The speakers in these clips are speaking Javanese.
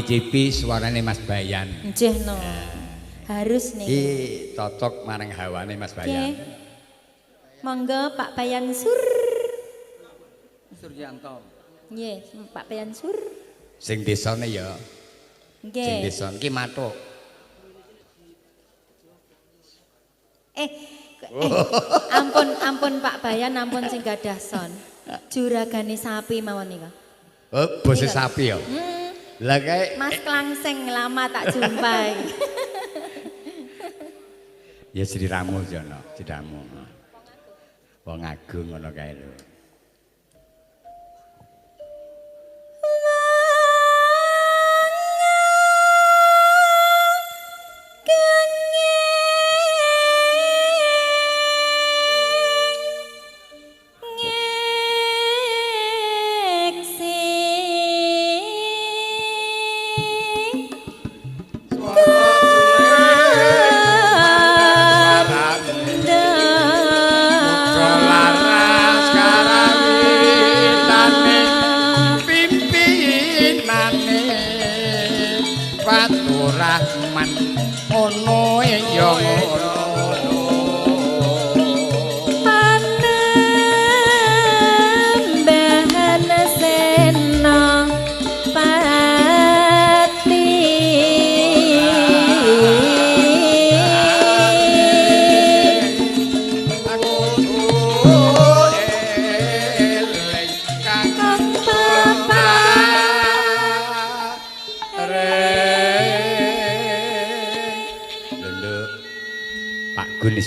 Nyicipi suarane Mas Bayan. Nggih no. Harus nih. Iki cocok marang hawane Mas Bayan. Monggo Pak Bayan Sur. Suryanto. Nggih, Pak Bayan Sur. Sing desane ya. Nggih. Sing desa iki matuk. Ampun, ampun Pak Bayan, ampun sing gadah son. Juragane sapi mawon nika. Oh, bose sapi ya. Lah kae Mas Klangseng lama tak jumpa. Ya sliramu jono, sliramu. Wong agung ngono kae lho.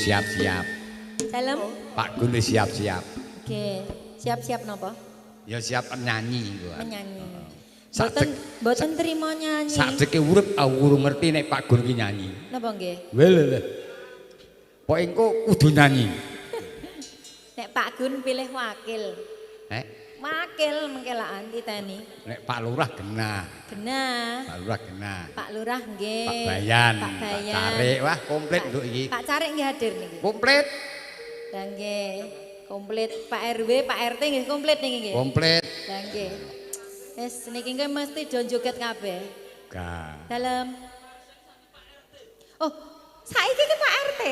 Siap-siap. Dalem? Pak Gun siap-siap. Oke, siap-siap napa? Ya siap nyanyi gua. Menyanyi. Mboten mboten trimo nyanyi. Sakjeke urip aku urung ngerti nek Pak Gun ki nyanyi. Napa nggih? Lho lho. Pokoke engko kudu nyanyi. Nek Pak Gun pilih wakil. Wakil mengke lak titeni. Nek Pak Lurah genah. Genah. Pak Lurah genah. Pak Lurah nggih. Pak Bayan, Pak Bayan. Pak Carik, wah komplit nduk iki. Pak Carik nggih hadir niki. Komplit. Lah nggih, komplit Pak RW, Pak RT nggih komplit niki nggih. Komplit. Lah nggih. Wis niki nggih mesti do joget kabeh. Gak. Dalem. Oh, saiki ki Pak RT.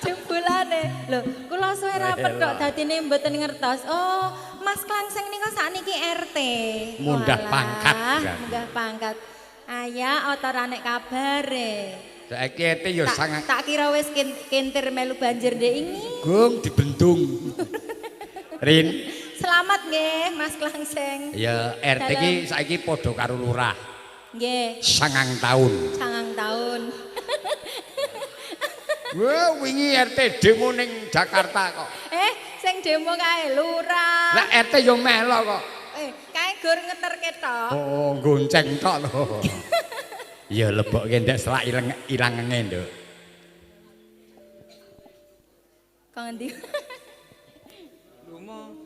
Jebulane. Lho, kula suwe ra petok dadine mboten ngertos. Oh, Mas Klangseng nika sakniki RT. Munggah pangkat. Munggah pangkat. Aya ora nek kabare. Saiki RT ya sangat. Tak kira wis kintir melu banjir ndek ingi. Gung dibendung. Rin. Selamat nggih Mas Klangseng. Ya RT ki saiki padha karo lurah. Nggih. 9 tahun. 9 tahun. Wah, wingi RT demo ning Jakarta kok. Sing demo kae lurah. Lah RT yo melo kok. Kae gur ngeterke tok. Oh, gonceng tok lho. Ya lebokke ndek selak ilangenge, Nduk. Kok ngendi? Lumo.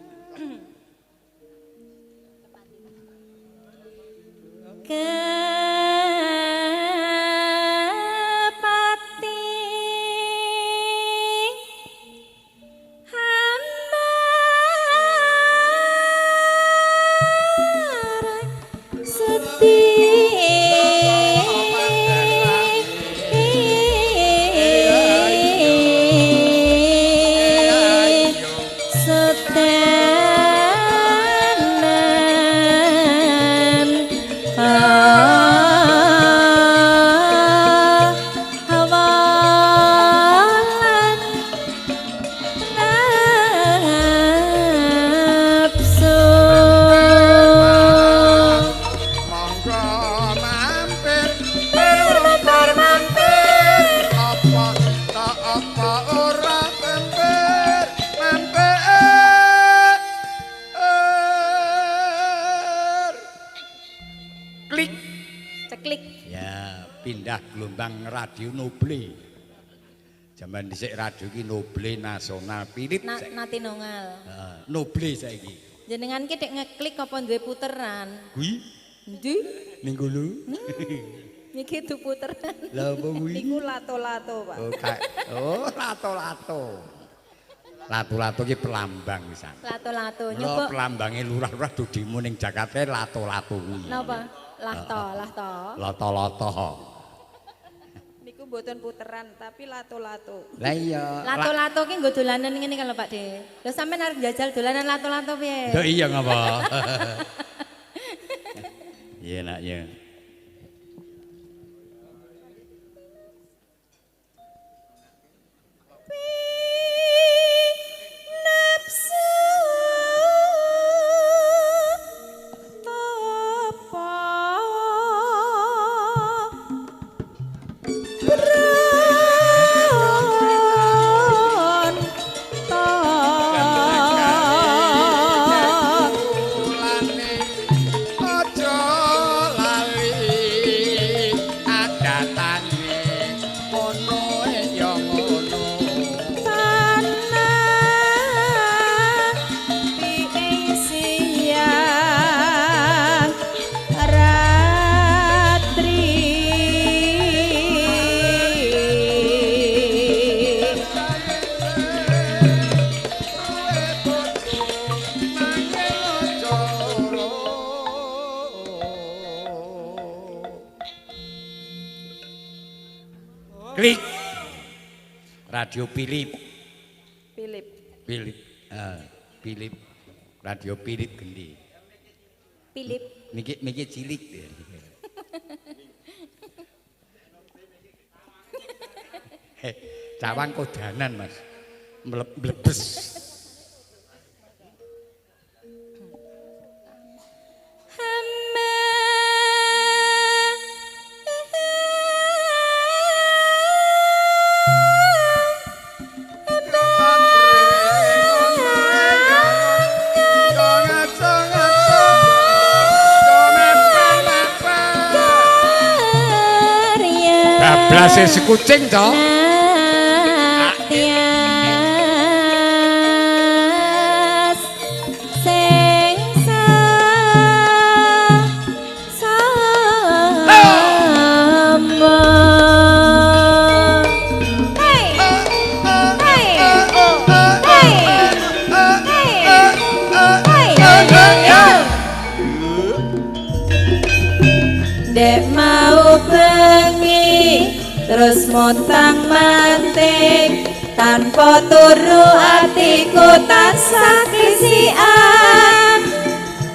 Gelombang radio Noble. Jaman dhisik radio iki Noble Nasional Philip. Natinongal. Heeh, Noble saiki. Jenengan ki nek ngeklik apa duwe puteran? Kuwi Endi? Ning kono. Niki du puteran. Lah apa kuwi? Niku lato-lato, Pak. Oh, oh lato-lato. Lato-lato ki pelambang pisan. Lato-lato nyoba. Pelambange lurah-lurah do demo ning Jakarta lato-lato kuwi. Napa? Lah to, lah to. Lato-lato. Niku mboten puteran tapi lato-lato. Lah iya. Lato-lato ki nggo dolanan ngene kalau Pak De. Lho sampean arep njajal dolanan lato-lato piye? Lho iya ngapa? Iya nak ya. Klik. Radio Philip. Philip. Philip. Philip. Radio Philip gendi. Philip. Niki niki cilik. Cawang kodanan, Mas. Mlebes. Blase sekucing to. Sing sama. Hey hey hey hey hey. Dek mau bengi terus montang manting tanpa turu atiku tansah klisian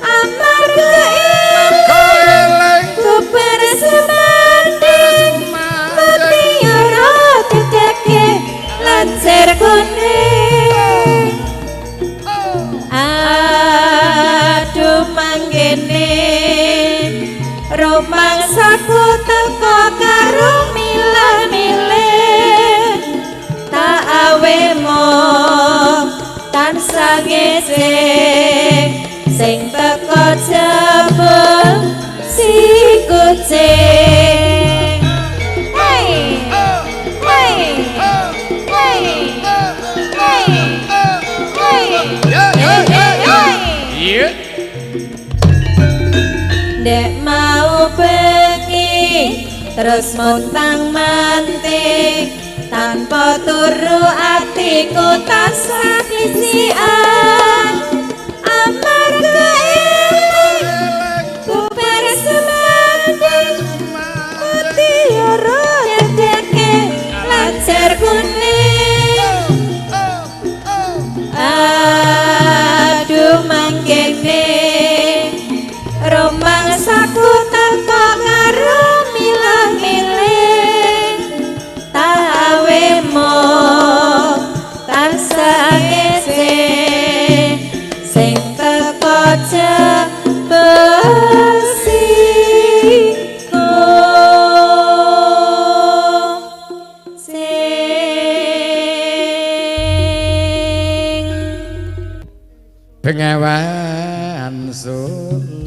amarga eling ku bersemanding putih ora dideke lancer kuning aduh mangkene rumangsaku teko karo milah-milih tak awemo tansah ngece sing teko jebul si kucing. Hey hey hey hey hey hey. Dek mau bengi terus montang manting tanpa turu atiku tansah klisian amarga eling ku bersemanding putih ora nyedeke lancar kuning aduh mangkene rumangsaku teko karo milah-milih tawemo tansah ngece sing teko jebul siku sing Bengawan Solo.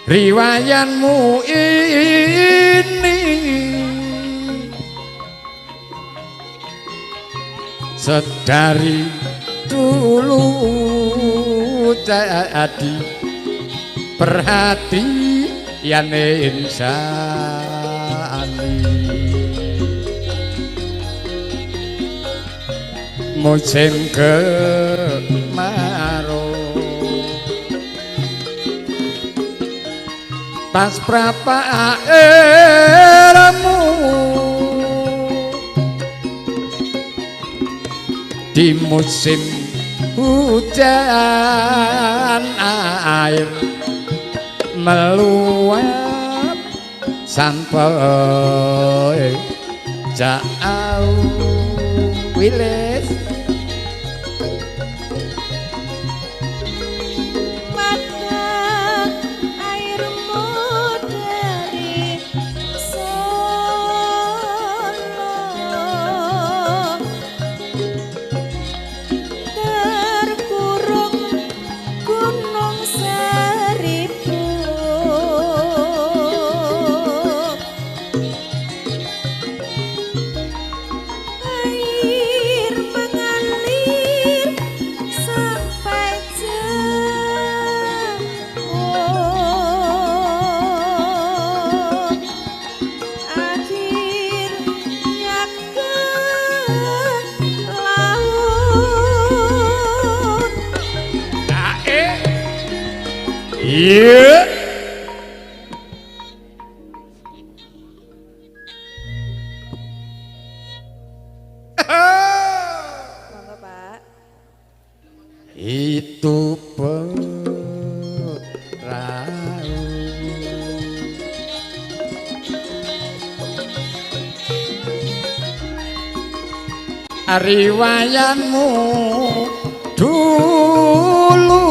Riwayanmu ini sedari dulu jadi perhatian insani. Musim kemarau Tas prapa airmu di musim hujan air meluap sampai jauh. Wilis mata airmu dari Solo terkurung Gunung Seribu, air mengalir sampai jauh, akhirnya ke laut. Iya. Monggo, Pak. Itu perahu riwayanmu dulu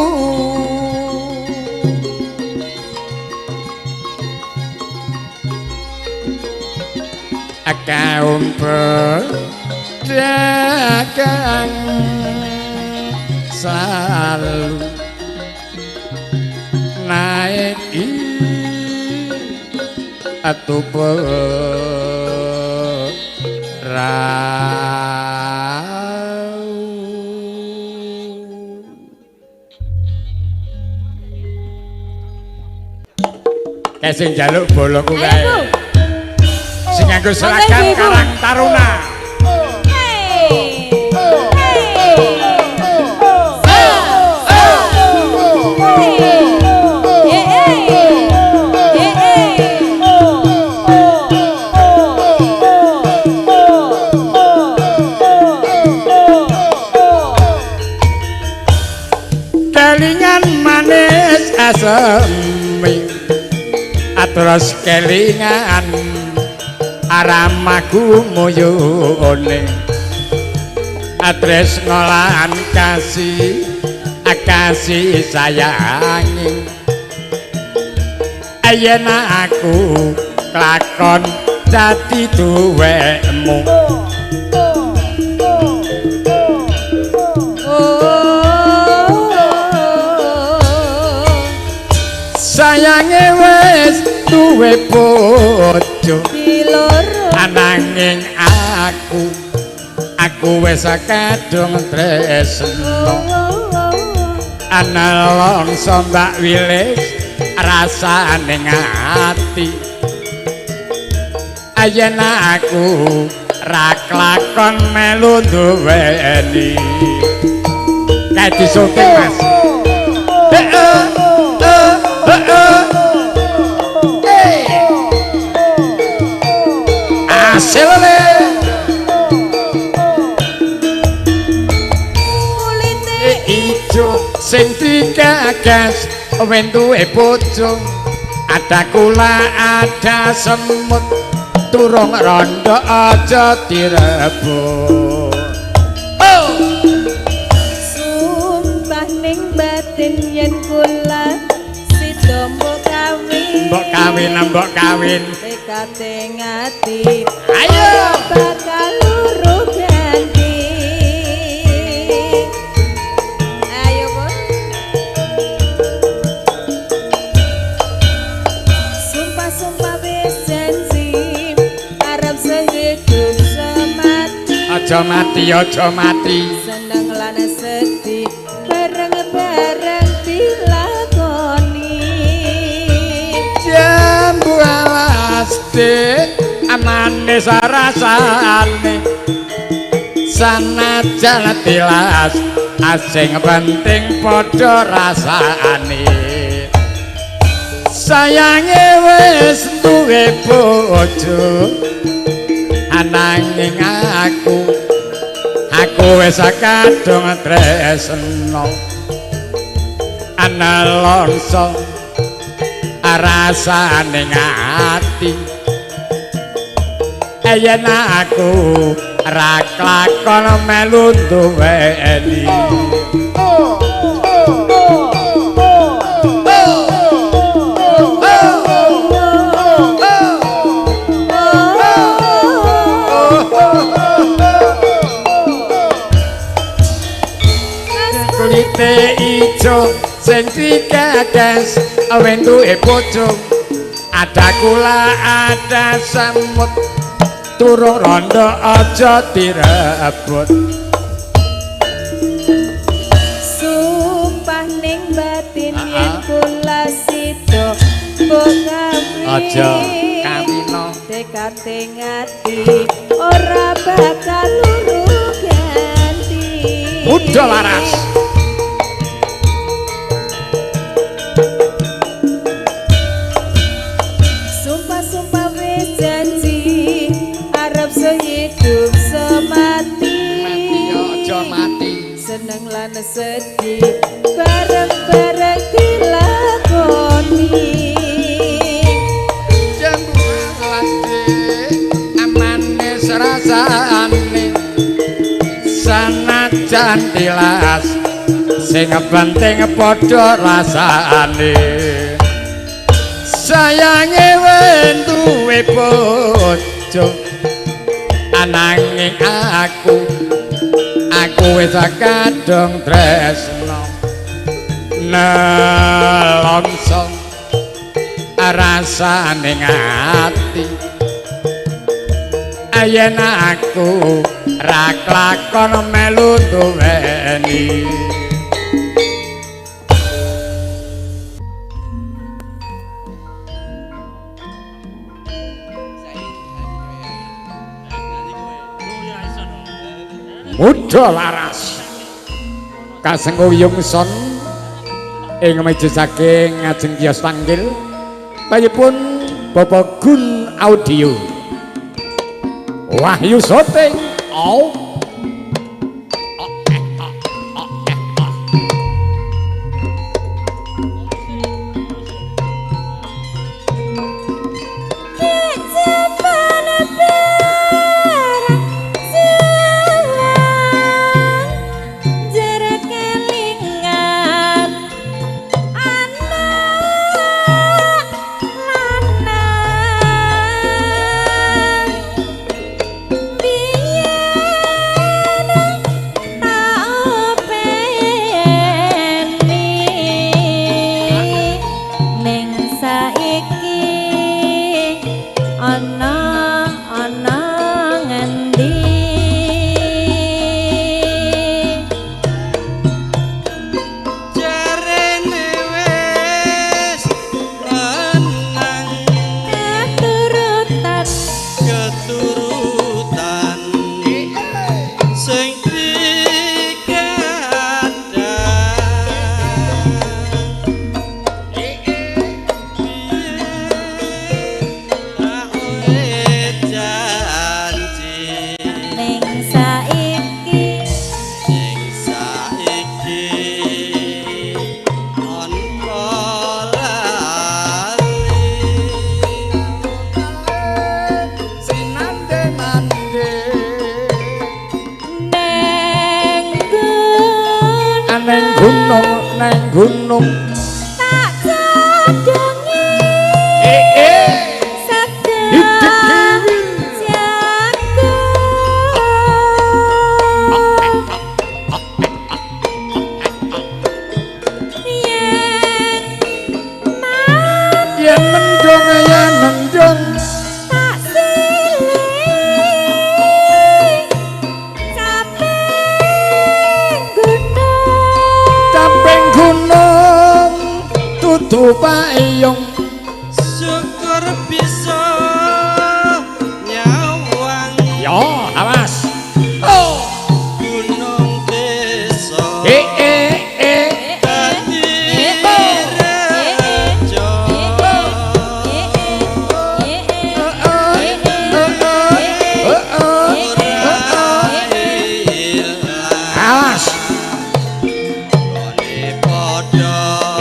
kaum pedagang selalu naik atau perahu. Kayak sing njaluk boloku kae. Sing nganggo seragam Karang Taruna. Hey. Kelingan manis asemi terus kelingan aramaku muyune tresno lan kasih kasih sayangi yen aku klakon dadi duwekmu. Sayange wis duwe bojo ananging aku wis kadung tresno ana longso Mbak Wilis rasane ati yen aku ra klakon melu duweni. Kae disunting Mas. Asilane Kulite ijo sing digagas wentuhe bojo ada kula ada semut turung rondo aja direbut. Oh sumpah ning batin yen kula sida mbok kawin. Mbok kawin, mbok kawin. Tekate ngati. Ayo bakal luru ganti. Ayo Bos. Sumpah-sumpah wis janji arep sehidup semati. Aja mati, aja mati. Seneng lan sedih bareng-bareng dilakoni. Jambu alas dik manis rasane sanajan tilas asing penting padha rasane. Sayange wis duwe bojo, ananging aku wis kadung tresno. Analongso rasane ati, yen aku ra klakon melu duweni. Kulite ijo sing dikagas wenduke bojo, ada kula ada semut, turung rondo aja direbut. Sumpah ning batin yen kula sida mbok kawin, aja kawino tekate ngati ora bakal luru ganti. Muda laras. Sumpah-sumpah wis janji arep sehidup semati. Mati aja mati. Seneng lan sedih bareng-bareng dilakoni. Amanis rasane sanajan tilas, sing penting padha rasane. Sayange wenduwe bojo, ananging aku wis kadung tresno. Nelongso rasane ati, yen aku ra klakon melu duweni. Muda laras kasengkuyung son ing meja saking ngajeng kios tanggil payipun Bapak Gun Audio Wahyu Soting. Oh. Gunung tak cadangi sabda jago yen mendung yen mendung tak silih caping gunung caping gunung tutu payung syukur bisa nyawang yo awas oh gunung desa dadi rejo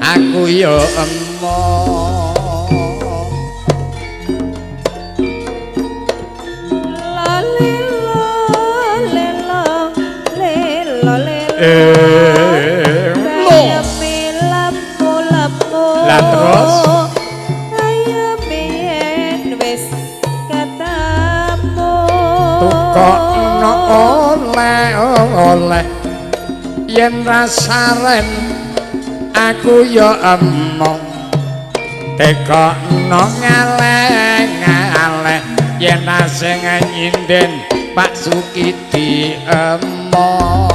aku ya emoh. Lelo lelo lelo lelo. Lah terus ayeme yen wis ketemu tukokno oleh-oleh yen rasaren aku ya emoh, tekokno ngaleh-ngaleh yen asing nyinden Pak Sukidi emoh.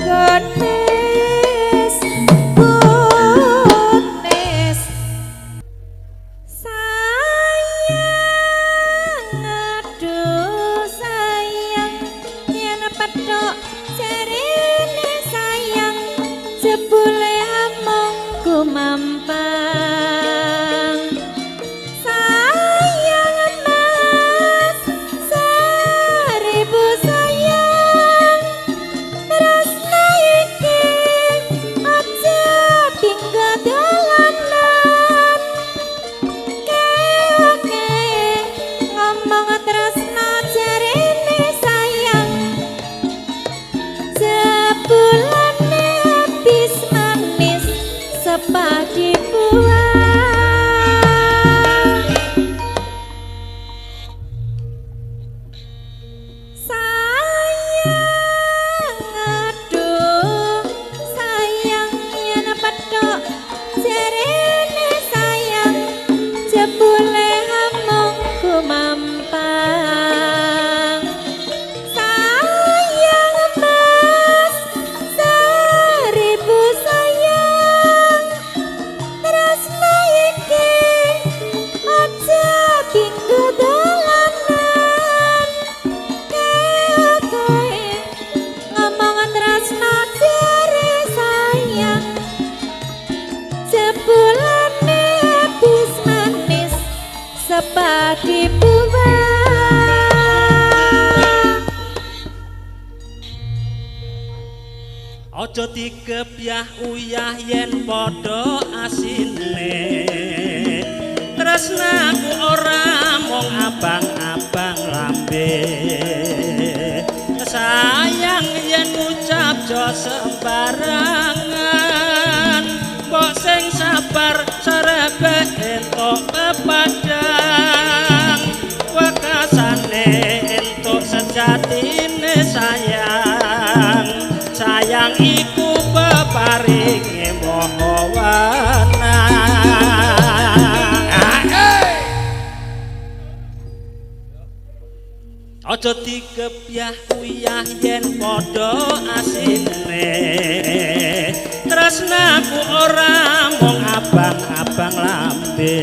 Gones gones Sayang aduh sayang yen pethuk jarene sayang jebule amung gumampang. Sayang Mas seribu sayang tresna iki aja tinggal dolanan. Oke ngomong tresna jarene sayang jebulane habis manis sepadi buah. Sayang aduh sayang yen pethuk jarene sayang jebule amung gumampang. Sayang Mas seribu sayang tresna iki aja tinggal dolanan. Kowe ngomong tresna jare sayang jebulane habis manis sepadi buah. Aja digebyah uyah yen padha asine. Tresnaku ora mung abang-abang lambe. Sayang yen ngucap jo sembarangan, mbok sing sabar serebe entuk pepadang. Wekasane entuk sejatine sayang. Sayang iku peparinge maha wenang. Aja digebyah uyah yen padha asine. Tresnaku ora mung abang-abang lambe.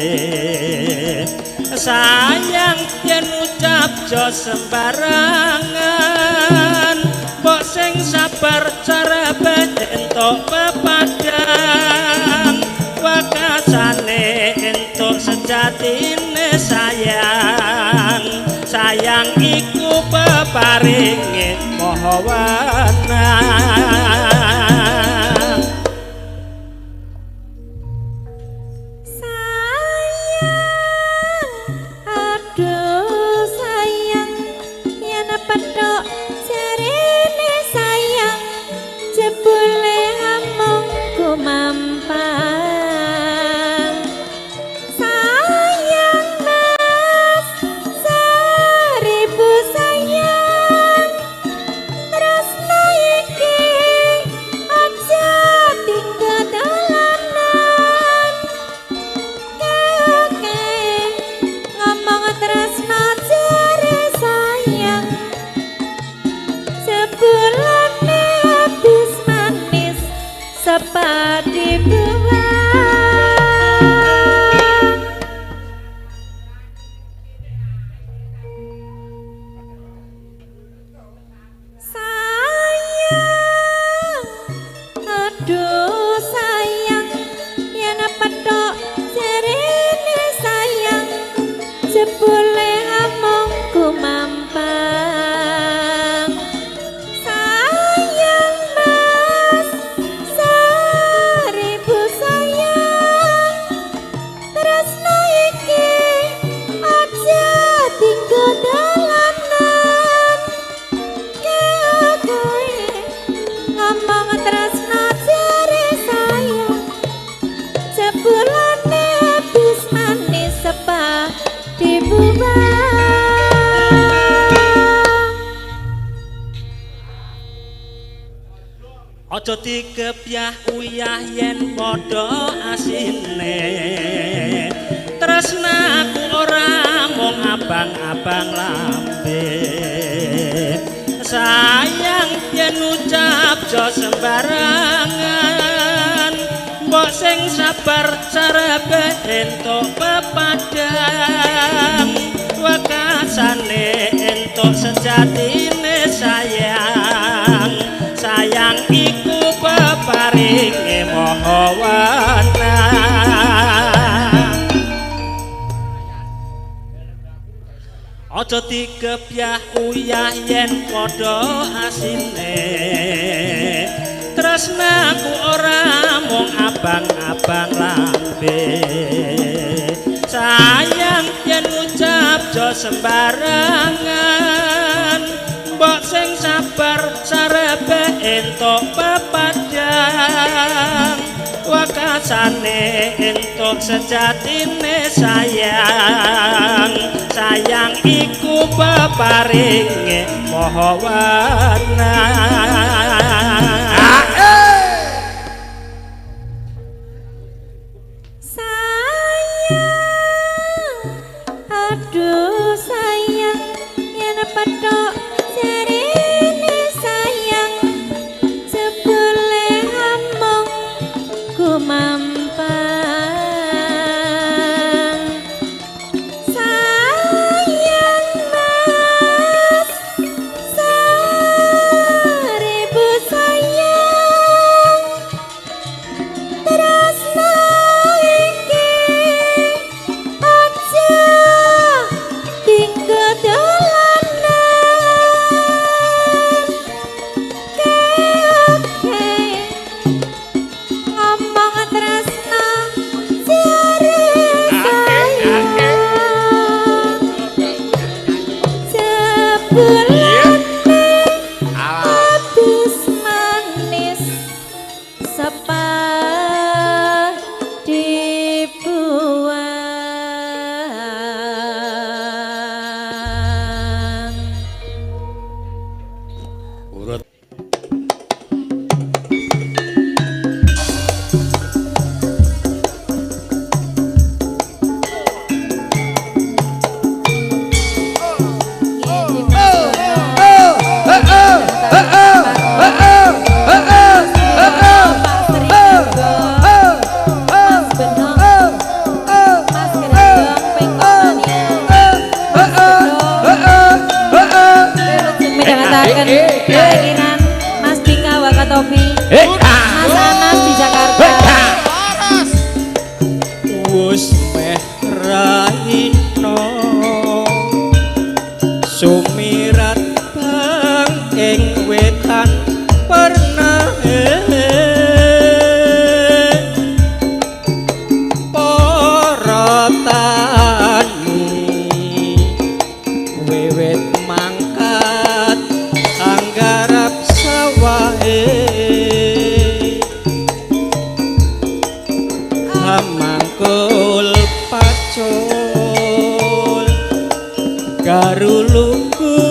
Sayang yen ucap jo sembarangan, mbok sing sabar sarepe entuk pepadang. Wekasane entuk sejatine sayang. Sayang iku peparinge maha wenang. Sayang aduh sayang yen pethuk jarene sayang jebule amung gumampang. Sayang Mas seribu sayang tresna iki aja tinggal dolanan. Oke ngomong tresna jare sayang jebulane habis manis sepadi buah. Sayang aduh sayang yen pethuk jarene sayang jebule amung gumampang. Sayang Mas Aja digebyah uyah yen padha asine. Tresnaku ora mung abang-abang lambe. Sayang yen ucap aja sembarangan. Mbok sing sabar sarepe entuk pepadang. Wekasane entuk sejatine sayang. Sayang iku peparinge maha wenang. Aja digebyah uyah yen padha asine. Tresnaku ora mung abang-abang lambe. Sayang yen ucap aja sembarangan. Mbok sing sabar sarepe entuk pepadang. Wekasane entuk sejatine sayang. Sayang iku peparinge maha wenang. Sayang, aduh sayang, yen petok jarene sayang, jebule amung kumampang. Sayang Mas, seribu sayang, tresna iki aja tinggal dolanan. Oke, ngomong tresna jare sayang, jebulane habis manis sepah dibuang. Urut. Mas Beno, Mas Gerendong, Pengkomania, Mas Beno, midhangetaken keinginan Mas Dika Wakatobi, Mas Anas di Jakarta. Wus meh raino sumirat bang ing wetan pernahe para tani wiwit mangkat anggarap sawahe hamangkul pacul garuluku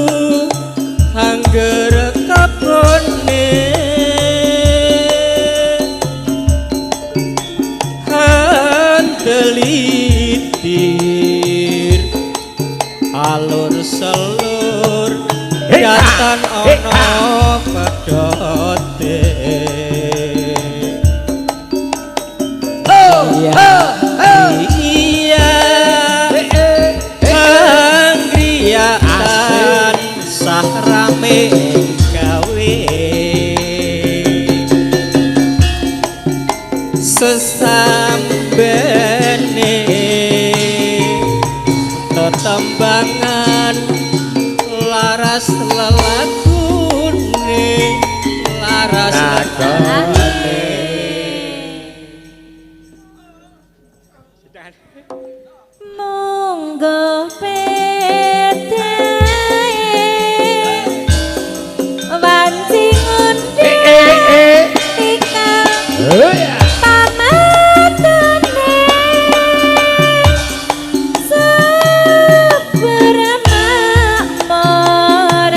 angger kabone handelitir alur selur datan ana pedote. Iya, anggriyan sah rame gawe sesambene tetembangan laras lelakune laras lelakune. Monggo pedae wanci ngundang tika pametane sebermakmur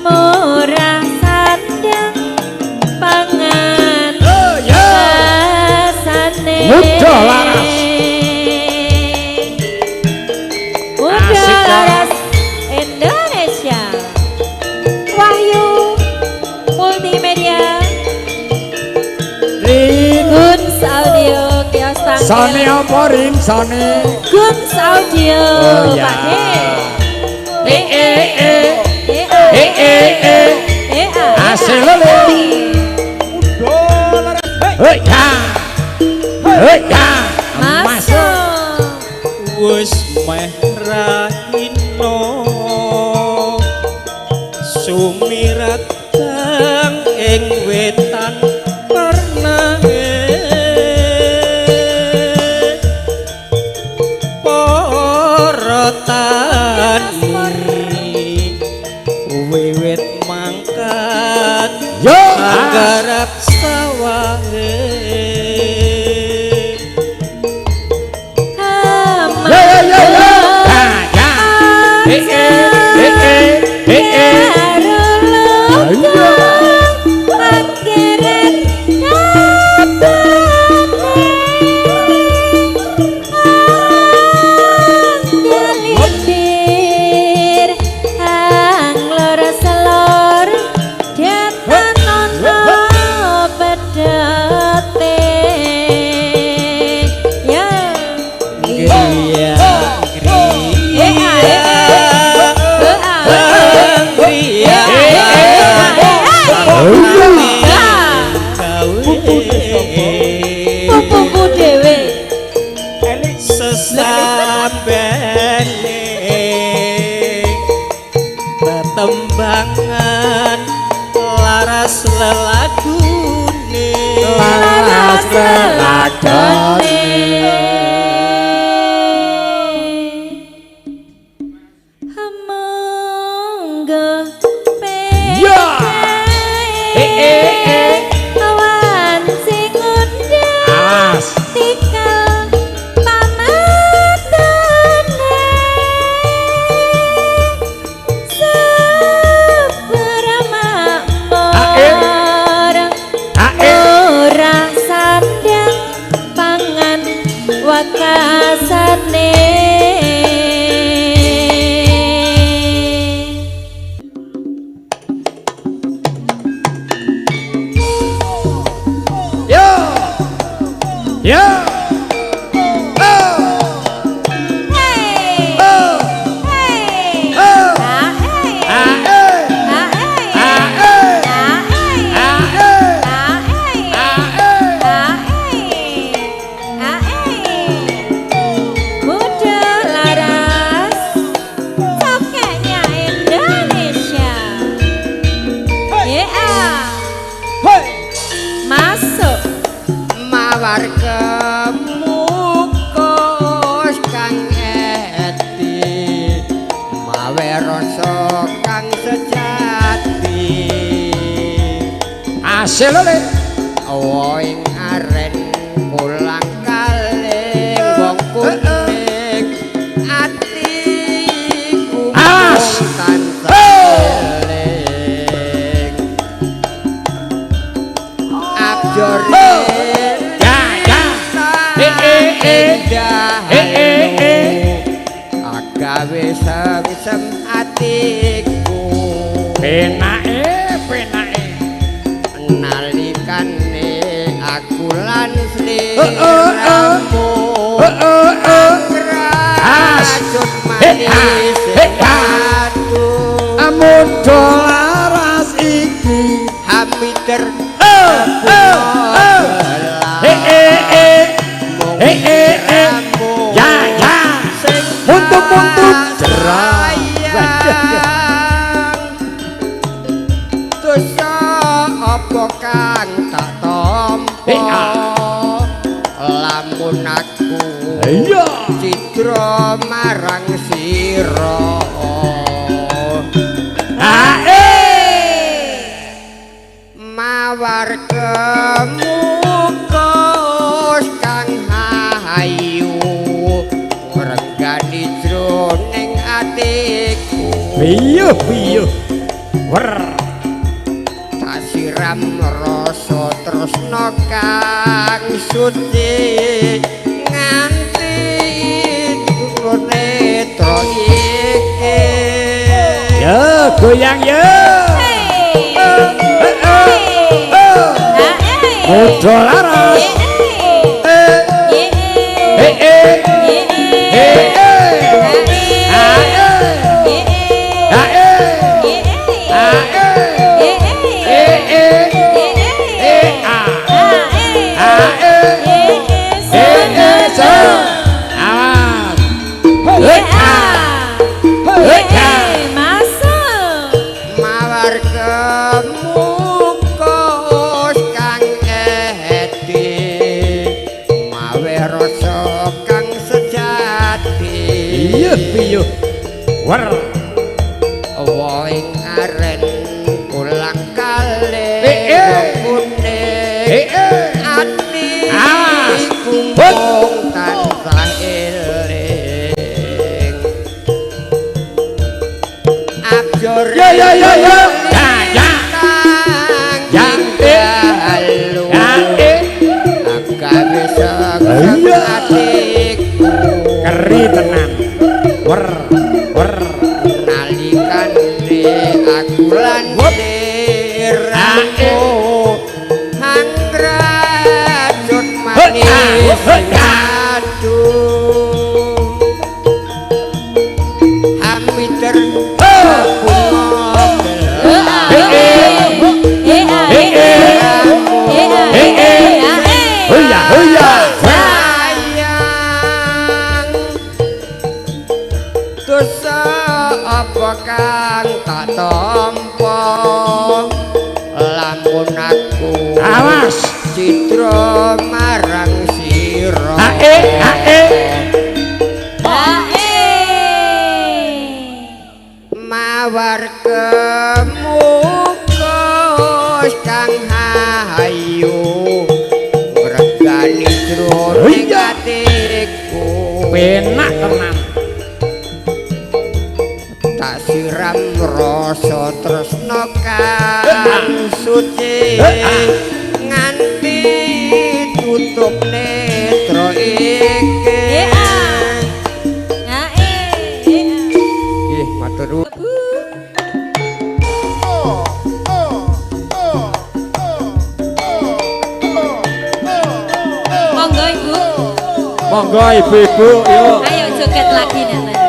murah sandang pangan. Cangkel. Sone apa Rin? Sone Guns Audio. Oh, ya. Pak D. Eh eh eh eh eh eh hasil lho. Hei ya. Hei ya. Masuk. Wis meh rahino sumirat kang ing wetan pernange para tani wiwit mangkat yo anggarap sawahe. Yo yo yo yo. Ya ya. Eh eh eh eh eh. Ayo. Pupuku dhewe sesambene tetembangan laras lelagune laras lelagune. Monggo Ya. Eh eh eh awan sing ngundang awas tikal pamatane sebermakmur ora sandang pangan wakasane. Yo. Yo. Oh. Hey. Oh. Hey. Oh. Ah, hey. Ah eh. Ah, hey. Ah eh. Ah, hey. Ah eh. Ah, hey. Ah eh. Ah, hey. Ah, hey. Muda laras sokeknya Indonesia. Yeah. Hey. Masuk. Mawar kemukus kang eti mawe rasa kang sejati Asil lho. Woing aren pulang kaling wong kuning atiku Awas. tansah eling abjore Ya ya. Eh eh eh. Eh eh eh. Agawe sengsem atiku Penake penake. Nalikane aku lan Oh, oh, oh. sliramu Oh oh oh. As. Racun Eh, ah. manis Eh, ah. aduh Amudha laras iki. Hamiter Oh oh oh. Eh eh eh. Eh eh eh. Ya ya. Untuk-untuk jerah. Dosa apa kang tak tampa Eh, ah. lamun aku Iya. cidra marang sira Ah eh. Mawar kemukus kang hayu ngrenggani jroning atiku Piyuh piyuh. Wer. Tak siram rasa tresna kang suci nganti turun netra iki. Ya goyang ya. Hey. Eh eh eh. Ah, hey. Muda laras. Eh, Eh eh. wedi mawe rasa kang sejati. Iya piye wer woing aren ulang kale kuning ati mung tansah eling abjor ya ya ya ya ya ya ya agawe sek atiku keri tenan wer wer nalikane aku lan diramu hangrajut manis aduh hamiter sayang dosa apa kang tak tampa lamun aku awas citra marang sira. Ae ae ae mawar kemukus kang hayu ngregani jroning atiku penak tenan tak siram rasa tresna kang suci nganti tutup netra iki. Nggih matur nuwun. Monggo Ibu. Monggo ibu-ibu yuk. Ayo joget lagi nek.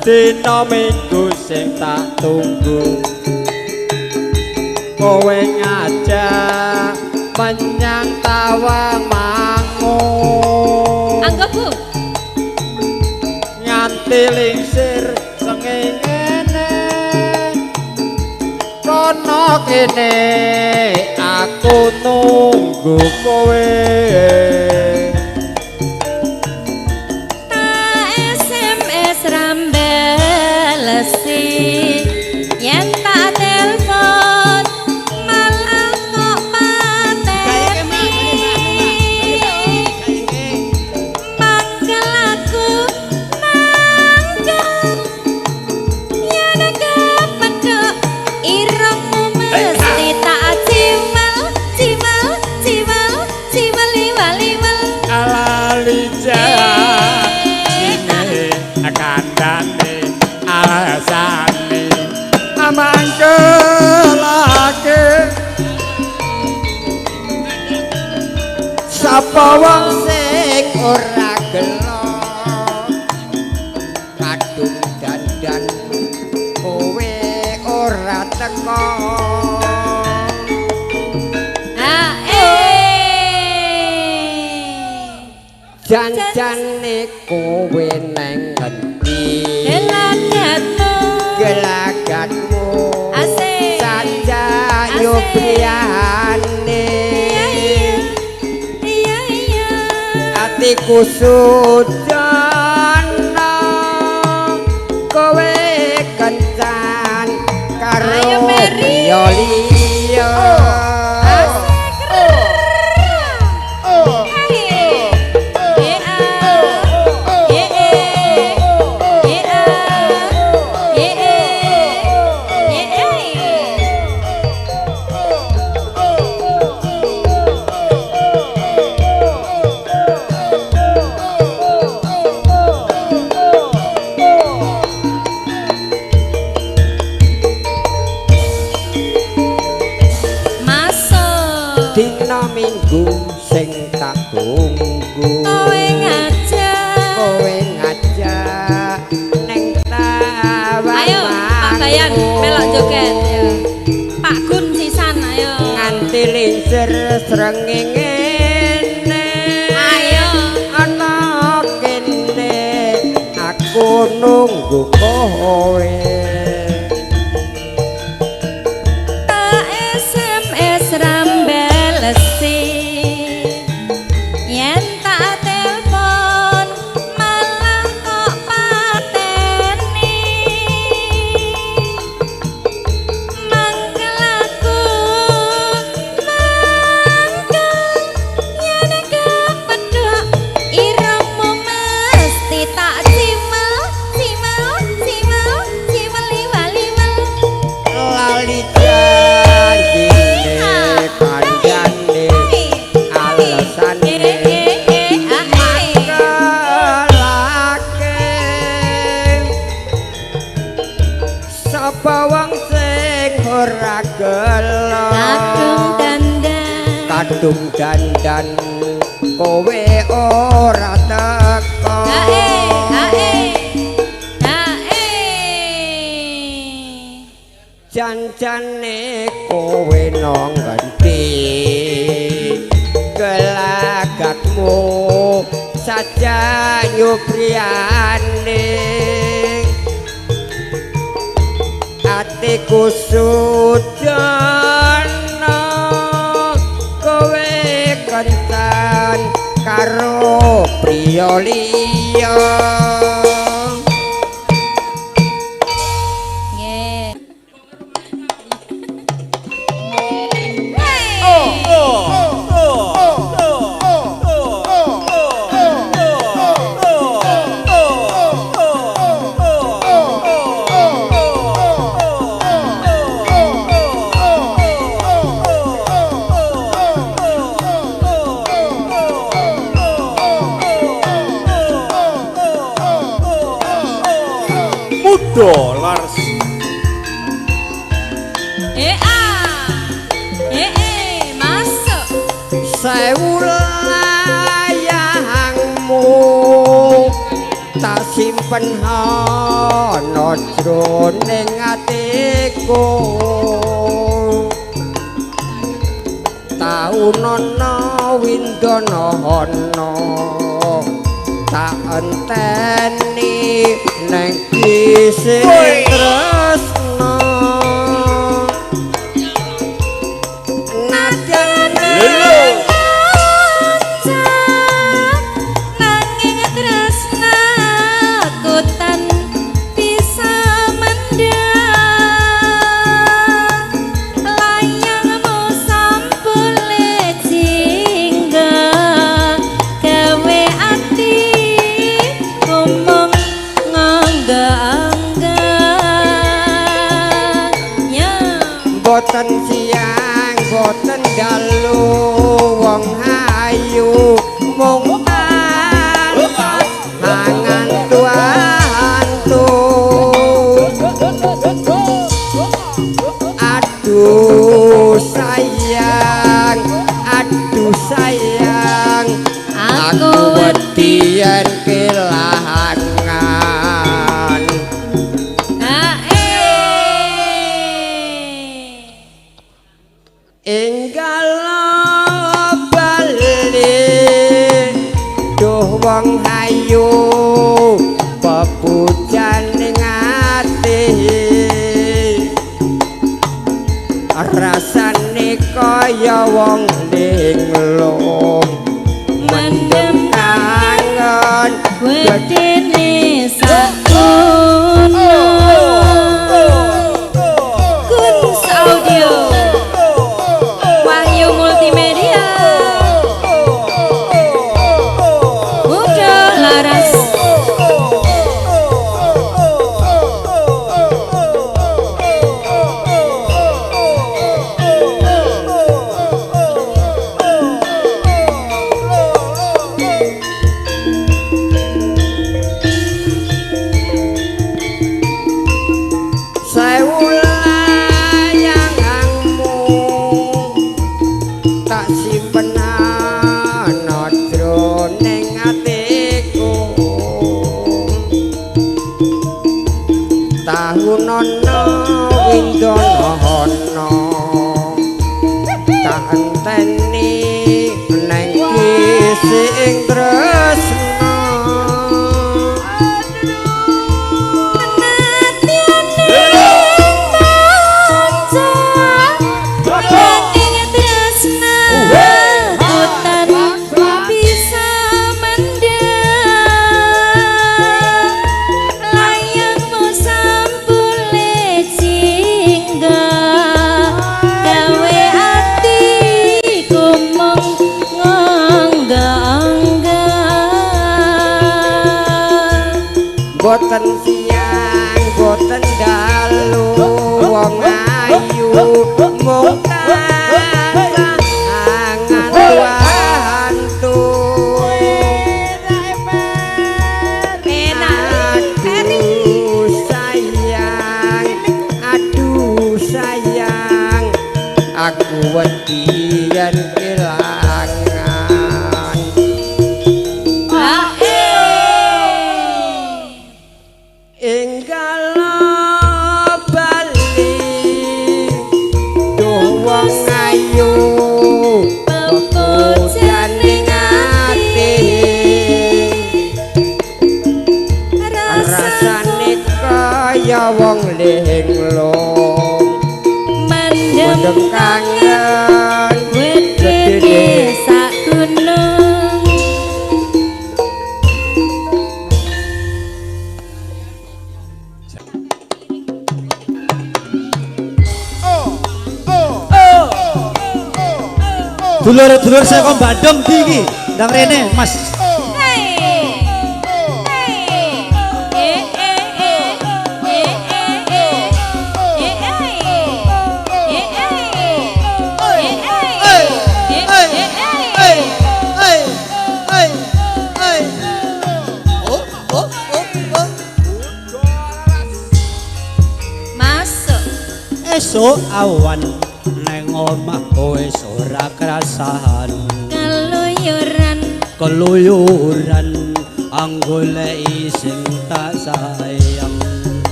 Dina Minggu sing tak tunggu kowe ngajak menyang Tawang Mangu. Anggo Bu nganti lingsir sengengene kono kene aku nunggu kowe. Yen tak telpon malah kok pateni mangkel aku mangkel yen kepethuk irungmu mesti tak cimal cimal cimal cimal liwal alali jane kandhane alasane mangkelake sapa wong sing ora gelo kadung dandan kowe ora teko. Janjane kowe neng ngendi gelagatmu gelagatmu asik saja yo priyane iya iya atiku sujana kowe kencan karo liya liya. Dina Minggu sing tak tunggu kowe ngajak ning Tawang. Ayo Pak Bayan melok joget ya. Pak Gun sisan ayo. Nganti lingsir srengenge. Ayo. Ana kene aku nunggu kowe. Tak SMS rambelesi. Yen tak telepon malah kok pateni. Mangkel aku, mangkel yen kepethuk irungmu mesti tak cimel, cimel, cimel, cimel liwal-liwal. Lali janjine kandhane alesane mangkelake. Sapa wong sing ora gelo Kadung dandan kadung dandan kowe ora teko. Ae ae ae. Janjane kowe nang ngendi gelagatmu saja nyupriyane atiku sudana kowe kencan karo priya liya. Nggih. Mudo Lars. Eh ah. Eh eh masuk. Sewu layangmu tak simpen ana jroning atiku. Taunana windana ana tak enteni neng isih tresna. Nadyan Nanging tresnaku tan bisa mendang. Layangmu sampule jingga gawe ati ngomong ngangga-angga. Ya. Boten siang boten dalu wong ayu mung angan-antu. Aduh sayang, aduh sayang, aku wedi yen kelangan. Ae. Enggal bali duh wong ayu pepujane ati rasane kaya wong linglung Mendem kangen wedine sakono. Guns Audio Wahyu Multimedia Muda Laras. tak enteni neng sing tresno. Boten siang, boten dalu, wong ayu mung tansah angan-antu. Aduh sayang, aduh sayang, aku wedi yen kelangan. Wong linglung mendem kangen wit gedhe sak gunung. Dulur-dulur saka Bandung ndi iki? Ndang rene, Mas. Esuk awan neng omah wis ora krasan, keluyuran keluyuran anggoleki sing tak sayang.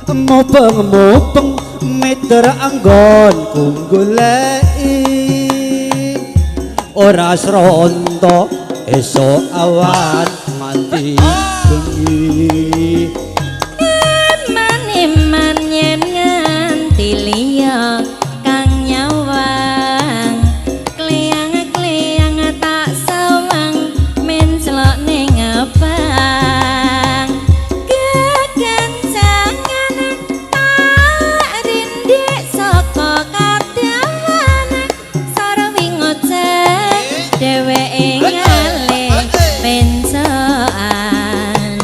Mubeng-mubeng meter anggonku goleki ora sronto esuk awan nganti bengi. Eman-eman yen nganti liya kang nyawang, kleyang-kleyang tak sawang menclok ning abang. Kekencangan tak rindik saka kadawan, sarwi ngoceh dheweke ngalih pencokan.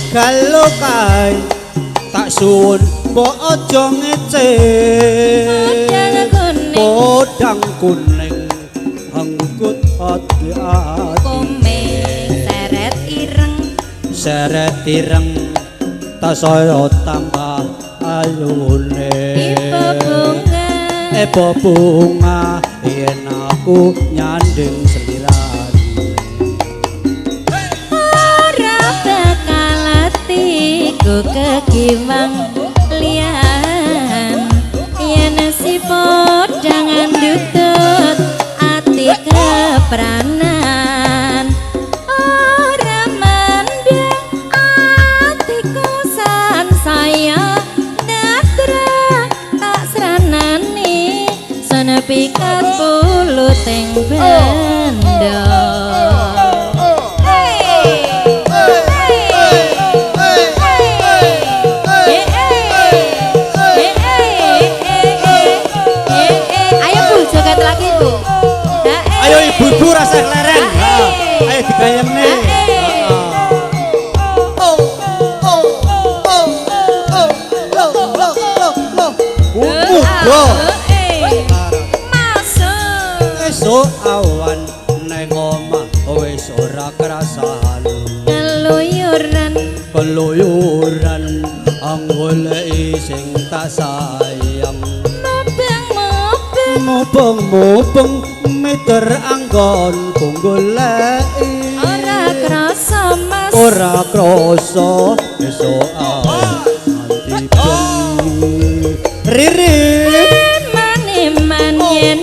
Kalau kae tak suwun mbok aja ngece, podang kuning angkut ati-ati, komeng seret ireng, seret ireng tasaya tambah ayune. Ibu bunga, ibu bunga yen aku nyanding selirane ora bakal atiku kegiwang liyan, yen si podang ndutut ati kepranan. Ora mendeng atiku sansaya ndadra tak sranani senepikat puluting benda. Ayo ibu-ibu rasa leren. Ayo digayemne. Esuk awan neng omah wis ora krasan, keluyuran keluyuran anggoleki sing tak sayang. Mubeng-mubeng meter anggonku goleki ora krasa Mas, ora krasa esuk awan nganti bengi. Riri eman-eman yen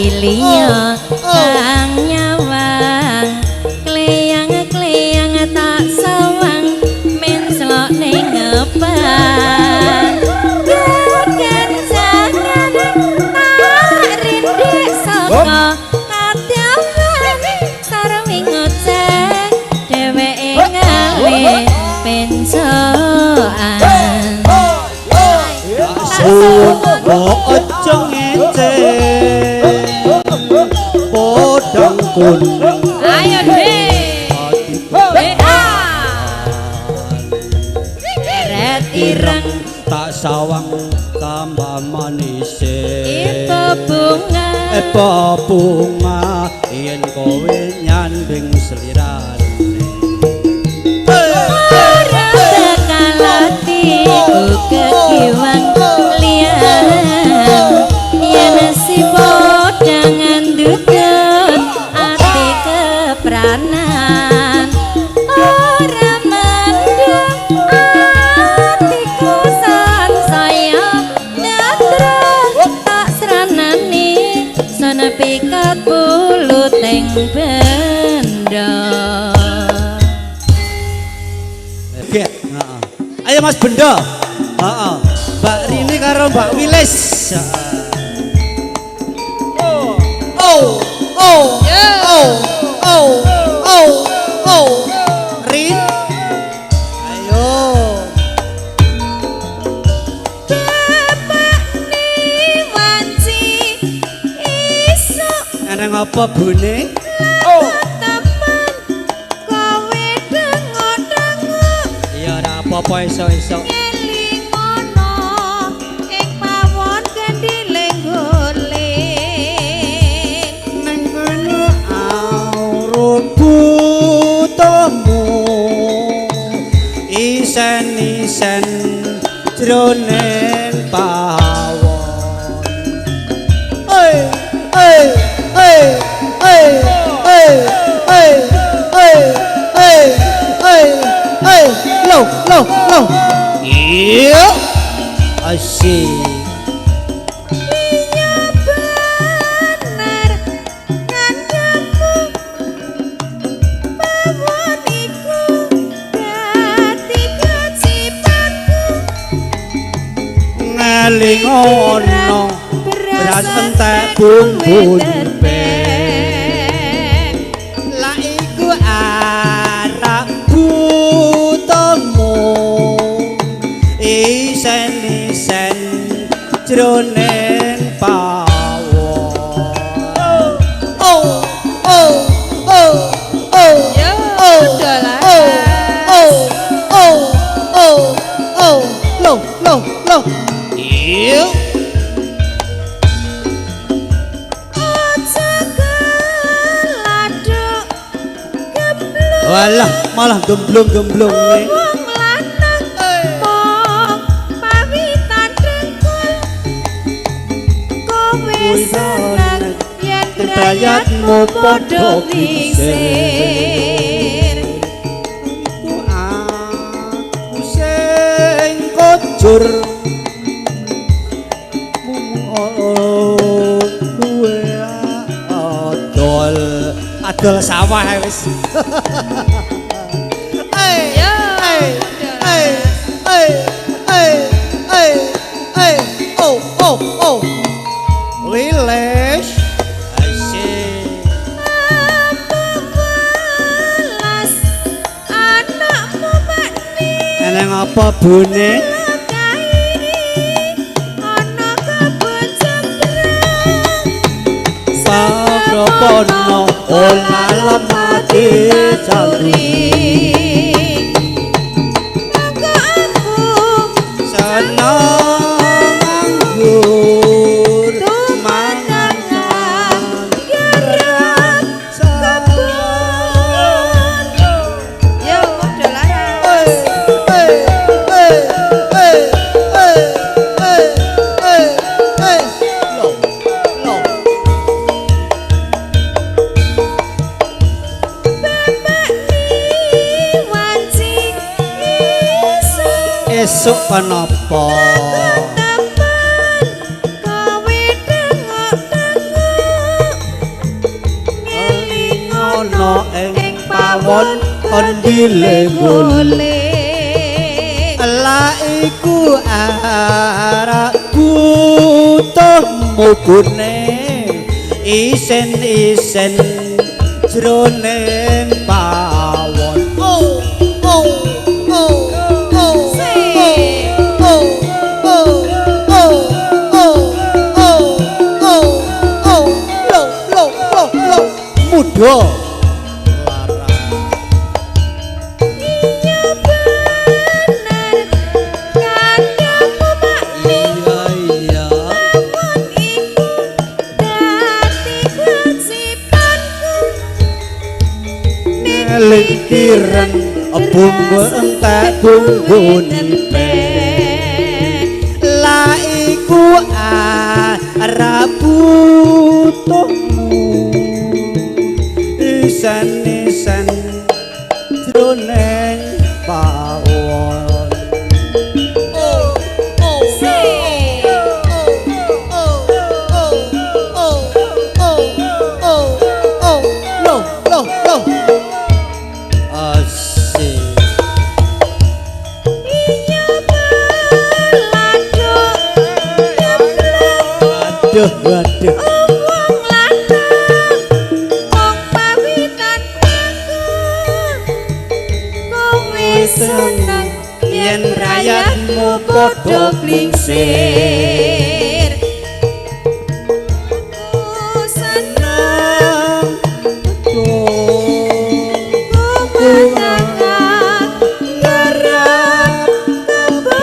liya kang nyawang kleyang-kleyang tak sawang menslok ning ngepan kekencangan tak rindik saka kadawan sarwi ngoceh dheweke ngalih pencoan. Suwun aja ngece podang kuning. Ayo deh. WA. Ret ireng tak sawang tambah manise. Ipo bunga. Epo bunga yen kowe nyanding slirane. Ora bakal atiku kekiwang liyan yen si podang ndudut ati kepranan ora mendung atiku sansaya netra tak sranani sono pikat buluting benda. Heeh. Ayo Mas Bendo. Heeh. Mbak Rini karo Mbak Wilis. Oh. Oh. Oh. Oh. Oh. Oh. Oh. Rin. Ayo. Bapak ni wanci isuk Eneng apa bune? Oh. Temen kowe dengo-dengo. Ya ora apa-apa esuk-esuk. Eling ngono ing pawon gendile golek. Neng kono aurut butuhmu. Isen-isen jroning pawon. Oi, oi, oi, oi, oi, oi, oi, oi, oi, oi, lo, lo, lo. Iya. Asik. Iya bener kandhamu pawon iku dadi kecipatku. Ngeling ono beras entek bumbune. La iku arak butuhmu. Isen-isen jroning pawon. Oh, oh, oh, oh. Yo, Oh, dolan. oh, oh, oh, oh, oh, lo, lo, lo. Iya. Aja keladuk gemblung. Walah, malah gemblung-gemblung nih. Wong lanang mung pawitan dengkul. Kowe seneng yen brayatmu padha lingsir. Iku aku sing kojur. Luwe adol. Adol sawah wis. Eh, Yo, eh, eh, eh, eh, eh, eh, oh, oh, oh. Wilis. Asik. Welas anakmu makni Eneng apa bune? kairi ana kebon jembrang. Pagropono ora lemah dicari. Monggo aku Seneng anggur tumangan garap kebon. Yo, padha laras. Eh, eh, eh, eh, eh, eh, eh. Lo, lo. Bapak ni wanci isuk Esuk kenapa? Temen kowe dengok-dengok. pawon kandile golek. La iku arak butuh mugune isen-isen jroning pawon. Oh oh oh oh oh oh oh oh oh oh oh lo lo lo lo muda Iya bener kandamu makni iya pawon iku dadi kejipanku. Lingkiran bumbu entek bumbu entek. La iku arep butuhmu isen-isen jroning pawon. Oh oh oh oh oh oh oh oh lo lo lo asik. Iya beladuk Aduh aduh wong lanang wong pawitan aku kowe seneng yen rayatmu padha klingsir. Aku seneng kumangan garap kebon.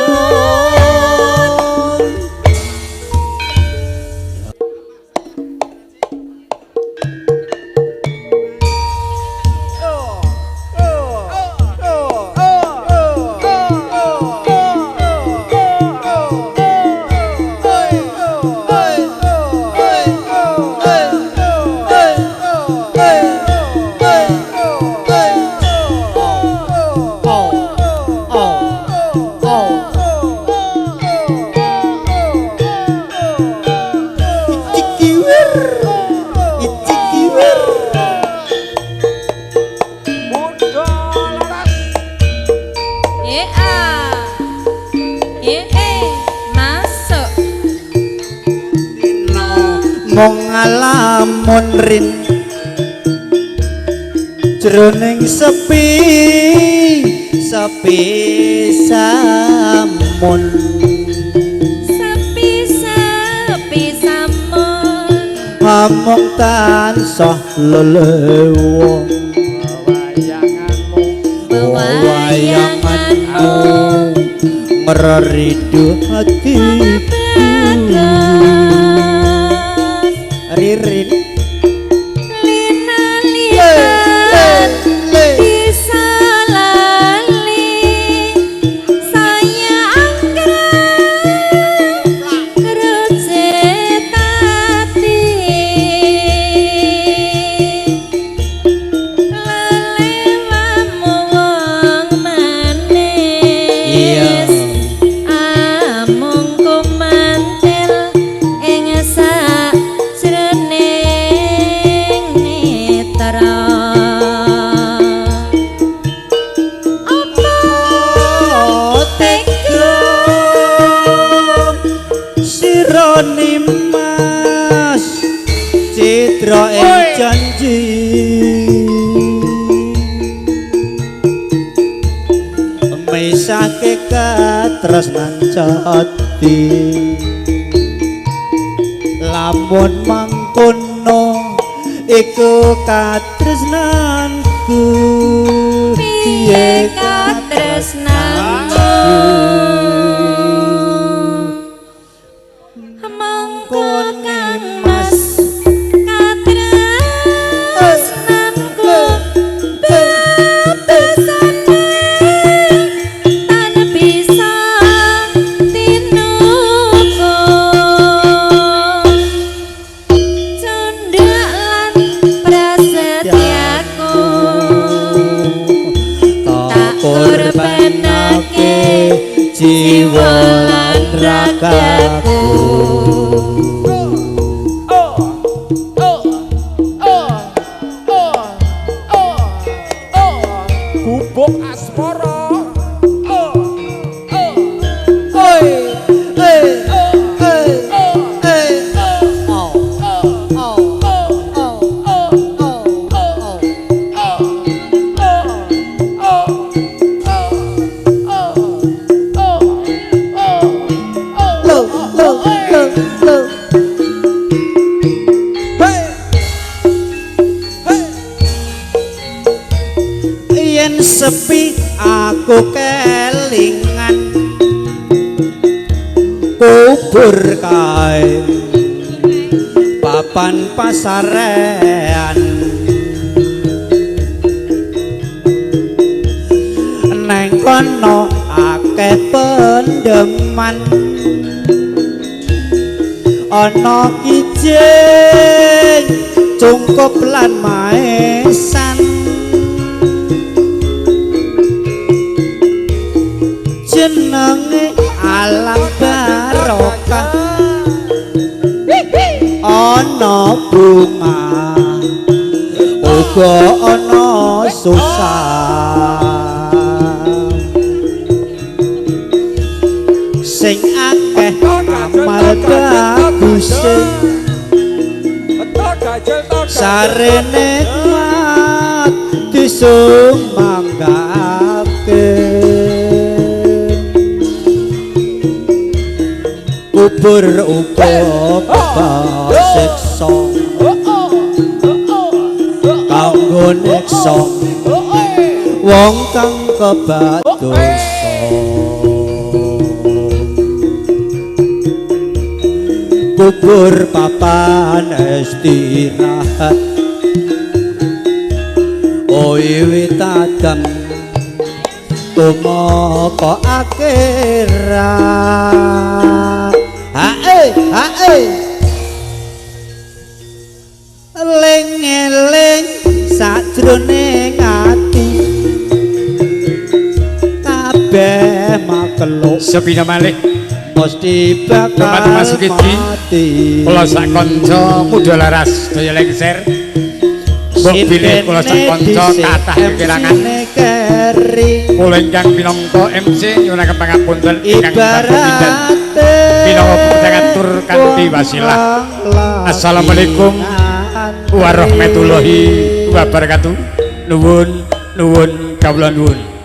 Masuk. Mung ngalamun rin jroning sepi sepi samun. Sepi sepi samun amung tansah lelewa wewayanganmu mereridu hati bagas ririn lina lian bisa lali saya anggrek kercetati lelewamu wong manis amung kumantil ing sajroning netra. Apa tega sira nimas citra ing janji mesake katresnan jati lamun mangkono iku katresnanku piye katresnanmu mongko kang mas katresnanku bebasane tan bisa tinuku cundhak lan prasetyaku tak korbanake kae papan pasarean neng kono akeh pendeman ana kijing cungkup lan maesan jenenge alam barokah ana bunga uga ana susah sing akeh amal bagus sarene nikmat disumanggake kubur uga siksa kanggo nyiksa wong kang kebak dosa kubur papan istirahat wiwit adam tumeka akhirat. Hae hae eling-eling sajroning ati kabeh makluk sepina malih mesti bakal Mas Sukidi kula sak kanca muda laras daya lengser mbok bilih kula sak kanca kathah kekirangan kula ingkang minangka MC nyuwunaken pangapunten ingkang sampun minangka pujangan tur kanthi wasilah. Assalamualaikum warahmatullahi wabarakatuh. Nuwun nuwun kawula nuwun.